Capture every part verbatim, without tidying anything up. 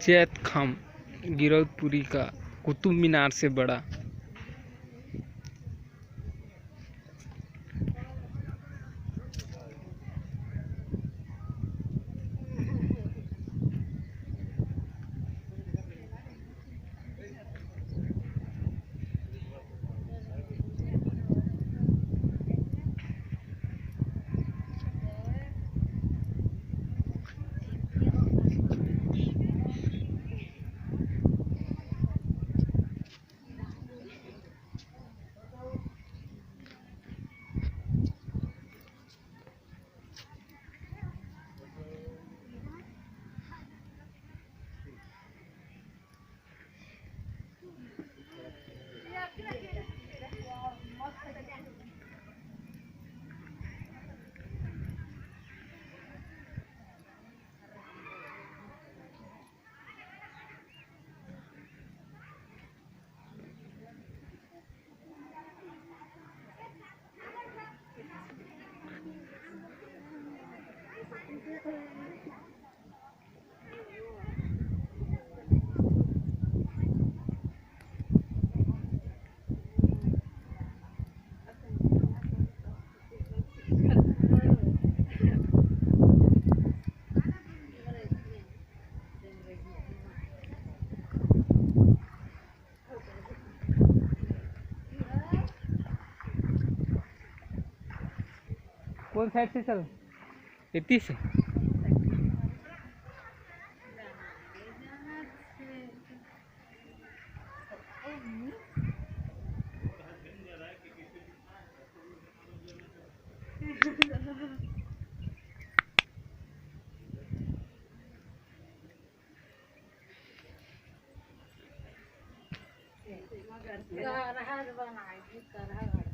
जैतखाम गिरौदपुरी का कुतुब मीनार से बड़ा। कौन साइड से चल? इतनी से। करहर बनाएगी, करहर।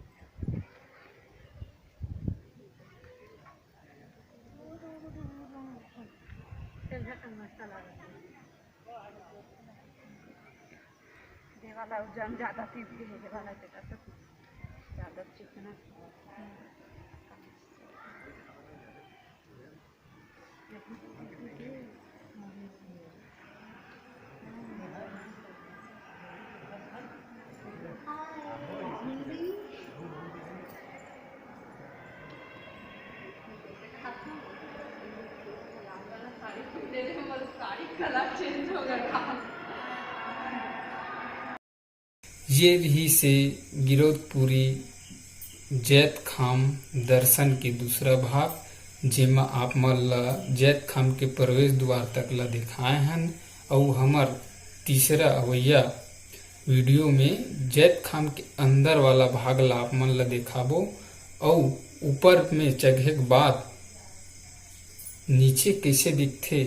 देवाला उज्जैन ज्यादा तीव्र है, देवाला के करते ज्यादा चिकना। ये रहिसे गिरौदपुरी जैतखाम दर्शन के दूसरा भाग, जेमा आप मन ला जैतखाम के प्रवेश द्वार तक ला दिखाए हन, अउ हमर तीसरा अवइया वीडियो में जैतखाम के अंदर वाला भाग ला आप मन ला देखाबो, अउ ऊपर में चघे के बाद नीचे कइसे दिखथे,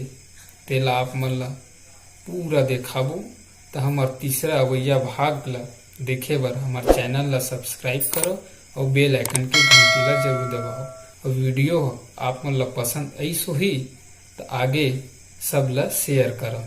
तेला आप मन ला पूरा देखाबो। त हमर तीसरा अवइया भाग ला देखे बर हमर चैनल ला सब्सक्राइब करो अउ बेल आइकन के घंटी ला जरूर दबाओ। अउ वीडियो ह आप मन ला पसंद आइस होही, त आगे सब ला शेयर करो।